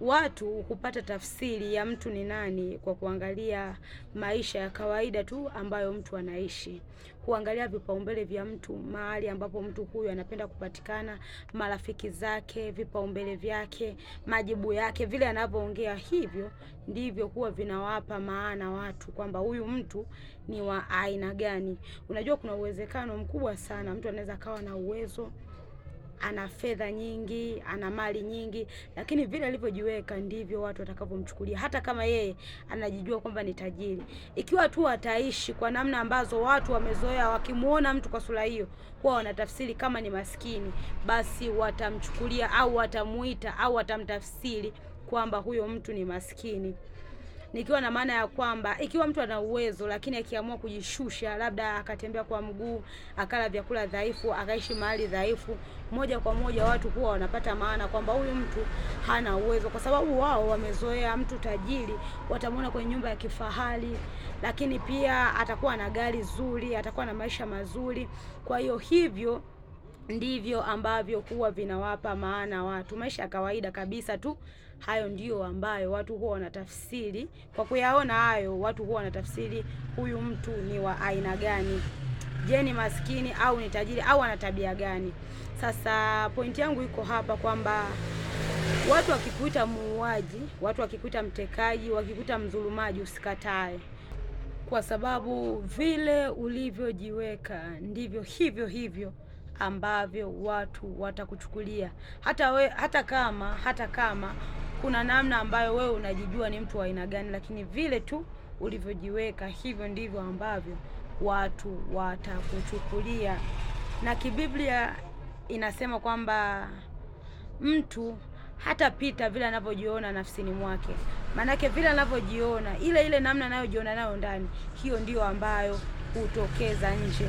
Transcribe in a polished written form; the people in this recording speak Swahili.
Watu hupata tafsiri ya mtu ni nani kwa kuangalia maisha ya kawaida tu ambayo mtu anaishi. Huangalia vipaumbele vya mtu, mahali ambapo mtu huyu anapenda kupatikana, marafiki zake, vipaumbele vyake, majibu yake, vile anavyoongea, hivyo ndivyo huwa vinawapa maana watu kwamba huyu mtu ni wa aina gani. Unajua kuna uwezekano mkubwa sana mtu anaweza akawa na uwezo, ana fedha nyingi, ana mali nyingi, lakini vile alivyojiweka ndivyo watu watakavyomchukulia, hata kama yeye anajijua kwamba ni tajiri. Ikiwa tu ataishi kwa namna ambazo watu wamezoea, wakimuona mtu kwa sura hiyo huwa wanatafsiri kama ni maskini, basi watamchukulia au watamuita au watamtafsiri kwamba huyo mtu ni maskini. Nikiwa na maana ya kwamba ikiwa mtu ana uwezo lakini akiamua kujishusha, labda akatembea kwa mguu, akala vyakula dhaifu, akaishi mahali dhaifu, moja kwa moja watu huwa wanapata maana kwamba huyu mtu hana uwezo, kwa sababu wao wamezoea mtu tajiri, watamwona kwenye nyumba ya kifahari, lakini pia atakuwa na gari zuri, atakuwa na maisha mazuri. Kwa hiyo hivyo ndivyo ambavyo huwa vinawapa maana watu. Maisha ya kawaida kabisa tu, hayo ndiyo ambayo watu huwa wanatafsiri. Kwa kuyaona hayo, watu huwa wanatafsiri huyu mtu ni wa aina gani. Je, ni maskini au ni tajiri au ana tabia gani? Sasa pointi yangu iko hapa kwamba watu wakikuita muuaji, watu wakikuita mtekaji, wakikuita mdhulumaji, usikatae, kwa sababu vile ulivyojiweka ndivyo hivyo hivyo ambavyo watu watakuchukulia. Hata we, hata kama kuna namna ambayo wewe unajijua ni mtu wa aina gani, lakini vile tu ulivyojiweka hivyo ndivyo ambavyo watu watakuchukulia. Na kibiblia inasema kwamba mtu hatapita vile anavyojiona nafsini mwake. Maanake vile anavyojiona, ile ile namna anayojiona nayo ndani, hiyo ndiyo ambayo hutokeza nje.